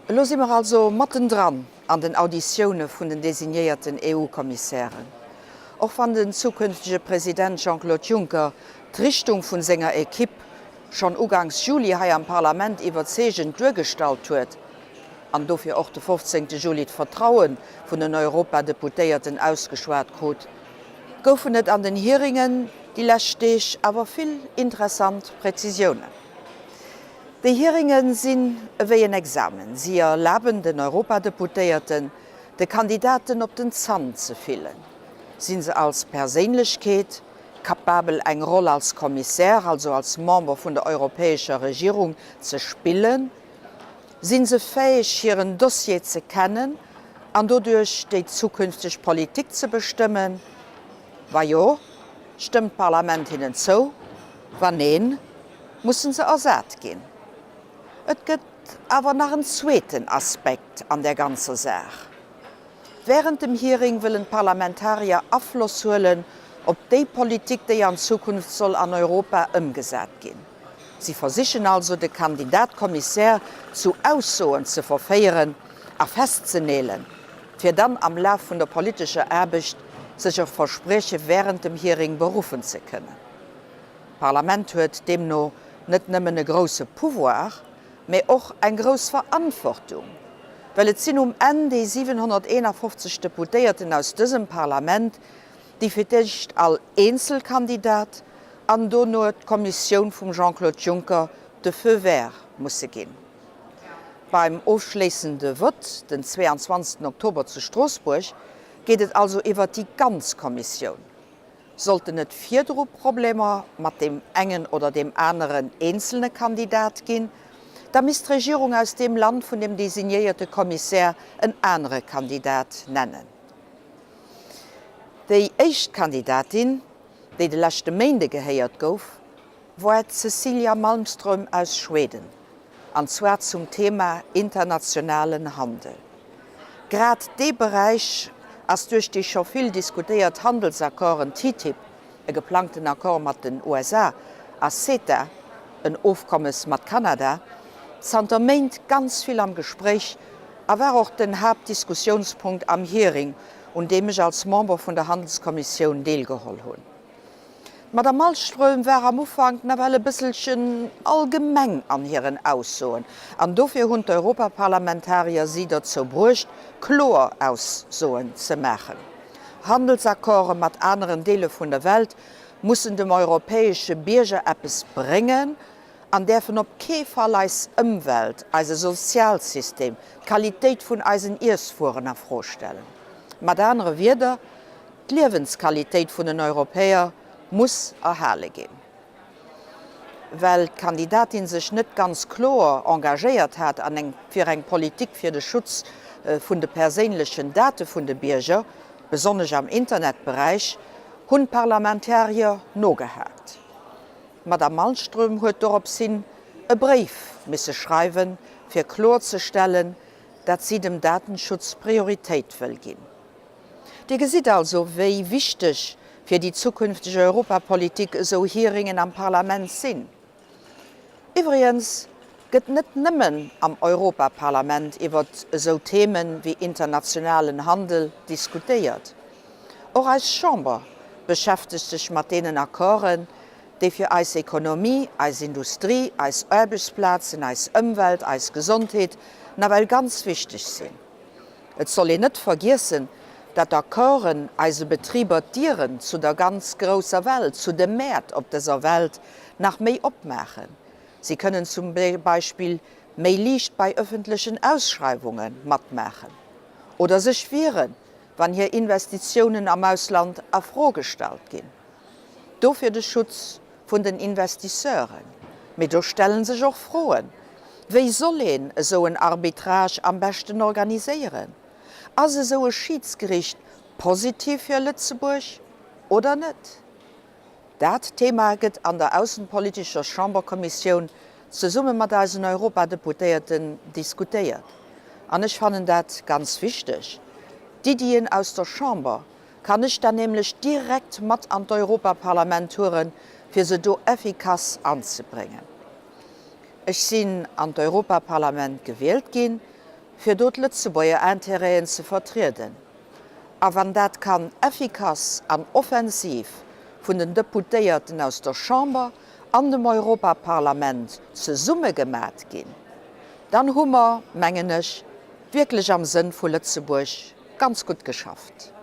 Elo si mer also mattendran an den Auditioune vun den designéierten EU-Kommissären. Och wann den zukünftege President Jean-Claude Juncker d'Richtung vun senger Equipe schonn uganks Juli hei am Parlament iwwerzeegend duergestallt huet an dofir och de 15 Juli d'Vertraue vun den Europadeputéierten ausgeschwat krut, goufen et an den Hearingen déi lescht Deeg awer vill interessant Präzisiounen. Déi Hearinge sinn ewéi en Examen, si erlaben den Europadeputéierten, de Kandidaten op den Zant ze fillen. Sinn se als Perséinlechkeet capabel eng Roll als Kommissär, also als Member vun der europäescher Regierung, ze spillen? Sinn se fäeg hiren Dossier ze kennen an doduerch déi zukünfteg Politik ze bestëmmen? Wa jo, stëmmt d'Parlament hinnen zou? Wa neen, mussen se ersat ginn. Et gëtt awer nach en zweeten Aspekt an där ganzer Saach. Wärend dem Hearing wëllen d'Parlamentarier Afloss huelen op déi Politik, déi an Zukunft soll an Europa ëmgesat ginn. Si versichen also de Kandidat Kommissär zu Aussoen ze verféieren a festzeneelen, fir dann am Laf vun der politescher Aarbecht sech op Versprieche wärend dem Hearing beruffen ze kënnen. D'Parlament huet deemno net nëmmen e grousse Pouvoir, mä och eng grouss Verantwortung, well et sinn um Enn déi 751 Deputéierten aus dësem Parlament, déi fir d'éischt all eenzel Kandidat an dono d'Kommissioun vum Jean-Claude Juncker de Feu vert musse ginn. Beim ofschléissende Vott den 22 Oktober zu Stroossbuerg geet et also iwwert déi ganz Kommissioun. Sollten et virdru Problemer mat deem engen oder deem aneren eenzelne Kandidat ginn, da misst d'Regierung aus deem Land vun dem designéierte Kommissär en anere Kandidat nennen. Déi éischt Kandidatin, déi de leschte Méinde gehéiert gouf, war d'Cecilia Malmström aus Schweden, an zwar zum Thema internationalen Handel. Grad dee Beräich ass duerch déi scho vill diskutéiert Handelsaccorden TTIP, e geplangten Accord mat den USA, a CETA, en Ofkommes mat Kanada, zanter Méint ganz vill am Gespréich a war och den Haaptdiskussiounspunkt am Hearing, un deem ech als Member vun der Handelskommissioun deelgeholl hunn. D'Madame Malmström war am Ufank nawell e bësselchen allgemeng an hiren Aussoen, an dofir hunn d'Europaparlamentarier si dozou bruecht, kloer Aussoen ze maachen. Handelsaccorde mat aneren Deele vun der Welt mussen dem europäesche Bierger eppes bréngen an däerfen op kee Fall eis Ëmwelt, eise Sozialsystem, d'Qualitéit vun eisen Iesswueren a Fro stellen. Mat anere Wierder, D'Liewensqualitéit vun den Europäer muss erhale ginn. Well d'Kandidatin sech net ganz kloer engagéiert hat an eng fir eng Politik fir de Schutz vun de perséinlechen Date vun de Bierger, besonnesch am Internetberäich, hunn d'Parlamentarier nogehaakt. D'Madame Malmström huet dorops hin e Bréif misse schreiwen, fir kloerzestellen, dat si dem Datenschutz Prioritéit wëll ginn. Dir gesitt also, wéi wichteg fir déi zukünfteg Europapolitik esou Hearingen am Parlament sinn. Iwwregens gëtt net nëmmen am Europaparlament iwwert esou Themen wéi internationalen Handel diskutéiert. Och eis Chamber beschäftegt sech mat deenen Accorden, déi fir eis Ekonomie, eis Industrie, eis Aarbechtsplazen, eis Ëmwelt, eis Gesondheet nawell ganz wichteg sinn. Et soll een net vergiessen, dat Accorden eise Betriber d'Dieren zu der ganz grousser Welt, zu de Mäert op dëser Welt nach méi opmaachen. Si kënnen zum Beispill méi liicht bei öffentlechen Ausschreiwunge matmaachen oder sech wieren, wann hir Investitiounen am Ausland a Fro gestallt ginn. Dofir de Schutz vun den Investisseuren. Mee do stelle sech och Froen, Wéi soll een esou en Arbitrage am beschten organiséieren? Ass esou e Schiidsgericht positiv fir Lëtzebuerg oder net? Dat Thema gëtt an der aussenpolitescher Chamberkommissioun zesumme mat eisen Europadeputéierten diskutéiert. An ech fannen dat ganz wichteg. D'Iddien aus der Chamber kann ech dann nämlech direkt mat an d'Europaparlament hueren, fir se do effikass anzebréngen. Ech sinn an d'Europaparlament gewielt ginn. fir do d'Lëtzebuerger Intérêten ze vertrieden. A wann dat kann effikass an offensiv vun den Deputéierten aus der Chamber an dem Europaparlament zesumme gemat ginn, dann hu mer, mengen ech, wierklech am Sënn vu Lëtzebuerg ganz gutt geschafft.